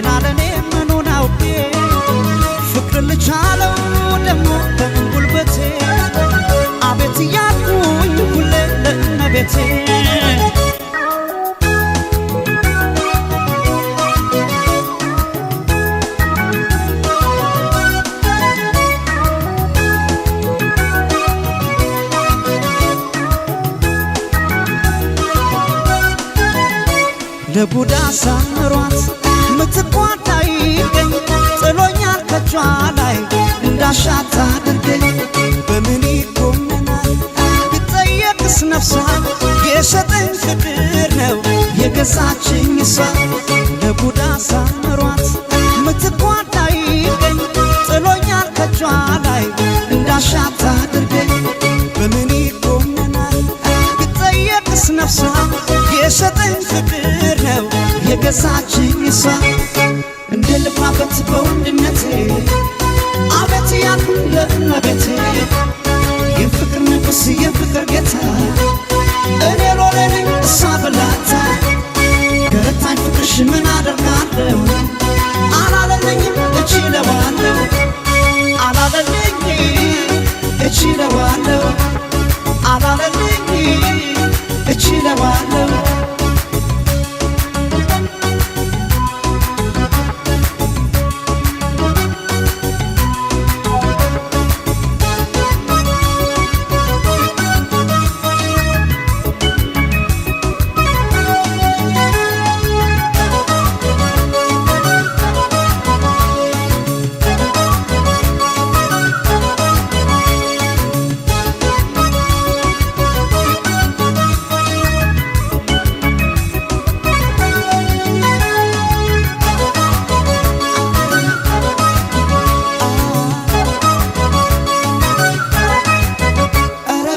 ገና ለኔ ምኑን አውቄ ፍቅር ልቻለው ደሞ በምን ጉልበቴ አቤት እያልኩኝ ሁሌ ለእመቤቴ ለቡዳ ሳምሯት ምትኳን አይገኝ ጥሎኛል ከቿ ላይ እንዳሻት አድርገኝ በምን ይኮነናል ብጠየቅስ ነፍሷ የሰጠኝ ፍቅር ነው የገዛችኝ እሷ ለቡዳ ሳምሯት ምትኳን አይገኝ ጥሎኛል ከቿ ላይ እንዳሻት አድርገኝ በምን ይኮነናል ብጠየቅስ ነፍሷ የሰጠኝ ፍቅር ነው የገዛችኝ እሷ እንደ ልፋበት በወንድነቴ አቤት ያልኩኝ ለእመቤቴ የፍቅር ንጉሥ የፍቅር ጌታ እኔ ሎሌ ነኝ እሷ ብላታ ገረታኝ ፍቅርሽ ምን አደርጋለሁ አላለለኝም እችለዋለሁ አላለለኝ እችለዋለሁ አላለለኝ እችለዋለሁ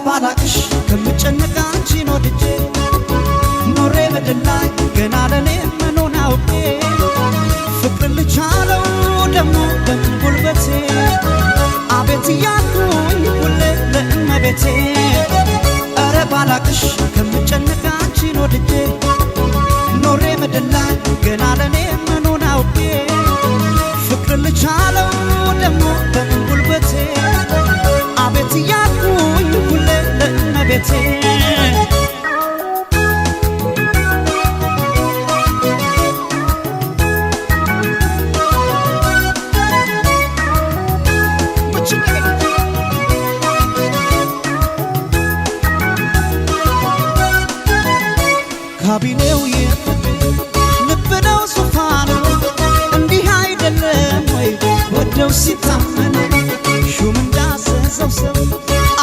ባላቅሽ ከምጨነቅ አንቺን ወድጄ ኖሬ ምድር ላይ ገና ለኔ ምኑን አውቄ ፍቅር ልቻለው ደሞ በምን ጉልበቴ አቤት እያልኩኝ ሁሌ ለእመቤቴ ኧረ ባላቅሽ ከምጨነቅ አንቺን ወድጄ ኖሬ ምድር ላይ ገና ለኔ ምኑን አውቄ ፍቅር ልቻለው ደሞ በምን ጉልበቴ አቤት እያልኩኝ ሁሌ ለእመቤቴ ካቢኔው የፍቅር ልብ ነው ዙፋኑ እንዲህ አይደለም ወይ ወደው ሲታመኑ ሹም እንዳዘዘው ሰው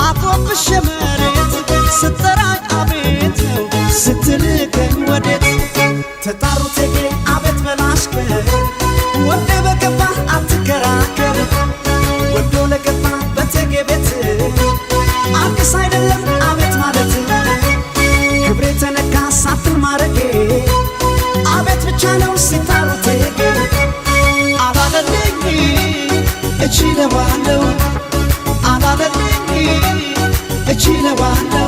አጎንብሼ መሬት ስጠራኝ አቤት ነው ስትልከኝ ወዴት ተጣሩ ቴጌ አቤት በላሽከር ወደ በገባ አትከራከር ወዶ ለገባ በቴጌ ቤት አዲስ አይደለም አቤት ማለት ክብሬ ተነካ ሳትል ማረጌ አቤት ብቻ ነው ሲጣሩ ቴጌ አላለልኝ እችለዋለሁ አላለልኝ እችለዋለሁ።